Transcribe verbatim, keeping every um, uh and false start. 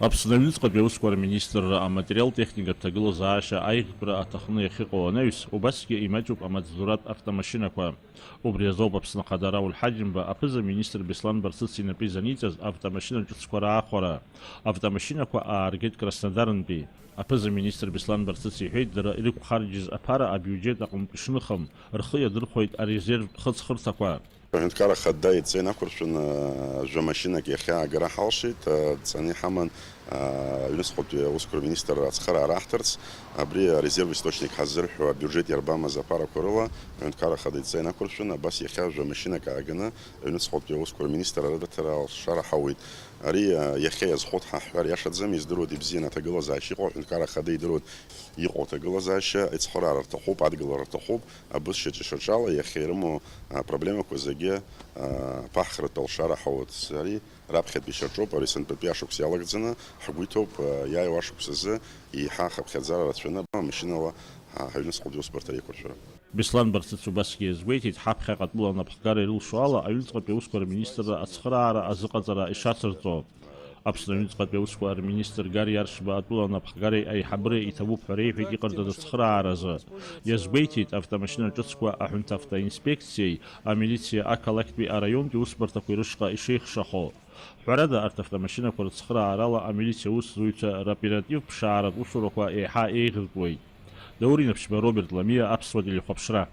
Аԥсны аҩныҵҟатәи аусқәа рминистрра аматериал-техникатә ҭагылазаашьа аиӷьтәра аҭахны иахьыҟоу анаҩс, убасгьы имаҷуп амаҵзуратә автомашьынақәа. Убри азоуп Аԥсны Ахада Рауль Ҳаџьымба аԥыза-министр Беслан Барцыц инапы изаниҵаз автомашьына ҿыцқәа раахәара. Автомашьынақәа ааргеит Краснодарнтәи. Аԥыза-министр Беслан Барцыц иҳәеит, дара ирықәхарџьыз аԥара абиуџьет аҟынтә ишныхым, рхы иадырхәеит арезервтә хыҵхырҭақәа. Аҳәынҭқарра Ахада идҵа инақәыршәаны, жәа машьынак иахьа аагара ҳалшеит, дҵаны иҳаман, аҩныҵҟатәи аусқәа рминистрра ацхыраара аҳҭарц. Абри арезерв источник ҳаззырҳәо абиуџьет иарбамаз аԥарақәа рыла, Аҳәынҭқарра Ахада идҵа инақәыршәаны, абас иахьа жәа машьынак ааганы аҩныҵҟатәи аусқәа рминистрра рыдаҭара алшара ҳауеит. Ари, а, иахьа иазхәыҭ ҳаҳҳәар иашаӡам, издыруеит ибзианы аҭагылазаашьа иҟоу, Аҳәынҭқарра Ахада идыруеит иҟоу аҭагылазаашьа, ицхыраара рҭахуп, адгылара рҭахуп, абызшәаҿы ишаҿала иахьа ирымоу, а, проблемақәа зегьы, а, аԥаҳхратә алшара ҳауеит. Ари раԥхьатәи шьаҿоуп, ари сынтәатәи ашықәс иалагӡаны ҳгәы иҭоуп, а, иааиуа ашықәс азы еиҳа ахыԥхьаӡара рацәаны амашьынала ҳа-, ҳаҩныҵҟатәи аусбарҭа реиқәыршәара. Беслан Барцыц убасгьы иазгәеиҭеит, ҳаԥхьаҟа атәыла анапхгара ирылшо ала, аҩныҵҟатәи аусқәа рминистрра ацхыраара азыҟаҵара ишацырҵо. Аԥсны аҩныҵҟатәи аусқәа рминистр Гари Аршба атәыла анапхгареи аиҳабыреи иҭабуп ҳәа реиҳәеит иҟарҵаз ацхырааразы. Иазгәеиҭеит, автомашьына ҿыцқәа аҳәынҭавтоинспекциеи амилициа ақалақьтәи араионтәи усбарҭақәеи рышҟа ишеихшахо. Ҳәарада, арҭ автомашьынақәа рыцхыраарала амилициа усзуҩцәа роператив ԥшааратә усурақәа еиҳа еиӷьыртәуеит. Даур Инаԥшьба, Роберт Ламиа, Аԥсуа телехәаԥшра.